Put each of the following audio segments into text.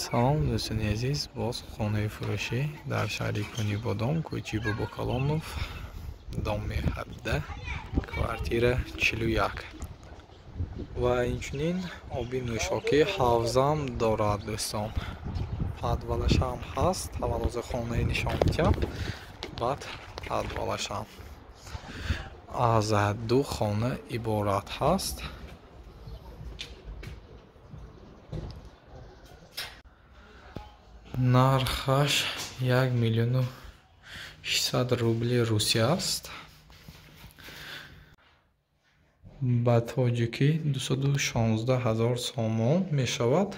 Салом дӯстони азиз, боз хонаи фурӯшӣ дар шаҳри Конибодом, кӯчаи Бобокалонов, доми 17, квартира 41. Ва инчунин оби нӯшокӣ ҳавзам дорад дӯстон. Подвалашам ҳаст, аввал хонаи нишон медиҳам, баъд подвалашам. Аз ду хона иборат ҳаст. Нархаш 1 600 000 рубли Русия аст. Ба тоҷикӣ 216 000 сомон мешавад.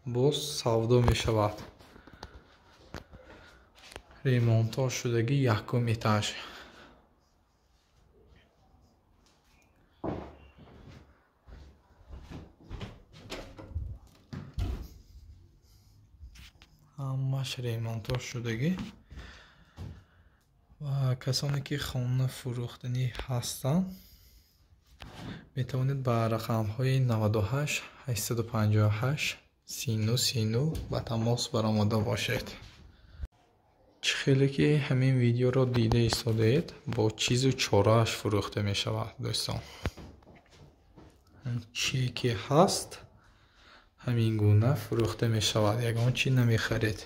Боз савдо мешавад. Ремонтҳо шудагӣ якум этаж. Ҳамаш ремонтҳо шудагӣ. Ва касоне ки хона фурӯхтанӣ ҳастанд, метавонед ба рақамҳои 98 858 39 39 ба тамос баромада бошед. Чӣ хеле ки ҳамин видеоро дида истодаед, бо чизу чорааш фурӯхта мешавад дӯстон. Чие ки ҳаст, ҳамин гуна фурӯхта мешавад, ягон чӣ намехаред.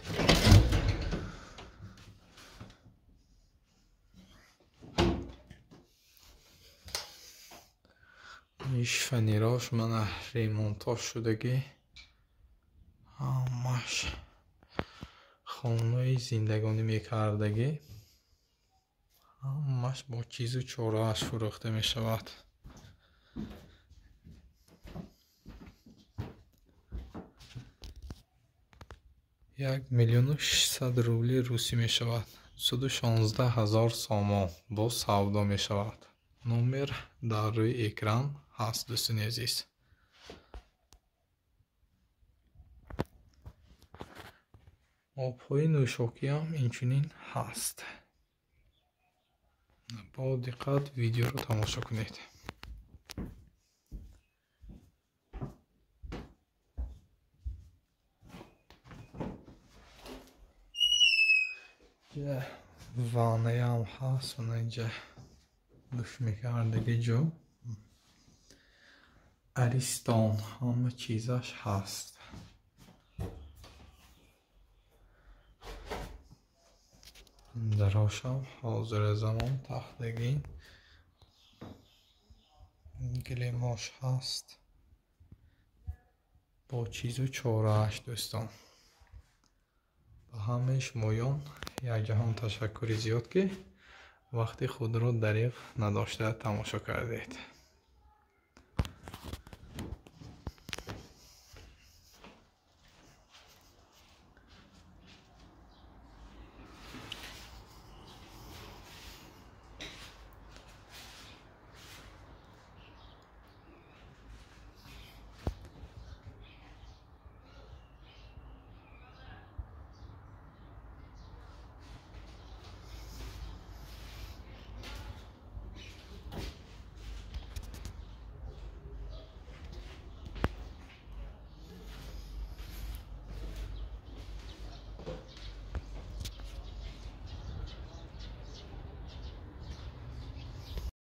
Иш фанерош мана ремонтҳо шудагӣ, ҳамаш хонаи зиндагонӣ мекардагӣ, ҳамаш бо чизу чорааш фурӯхта мешавад. 1 600 000 рубли русӣ мешавад, 216 000 сомон боз савдо мешавад. Номер дар рӯи экран ҳаст дӯстони азиз. Обҳои нӯшокиам инчунин ҳаст. Бо диққат видеоро тамошо кунед. Ваннаям ҳаст, ана инҷа душ мекардаги ҷо. Аристон, ҳама чизаш ҳаст. Дарошам ҳозири замон тахтагин, гилемош ҳаст бо чизу чорааш дӯстон. Ба ҳамаи шумоён якҷаҳон ташаккури зиёд, ки вақти худро дариғ надошта тамошо кардед.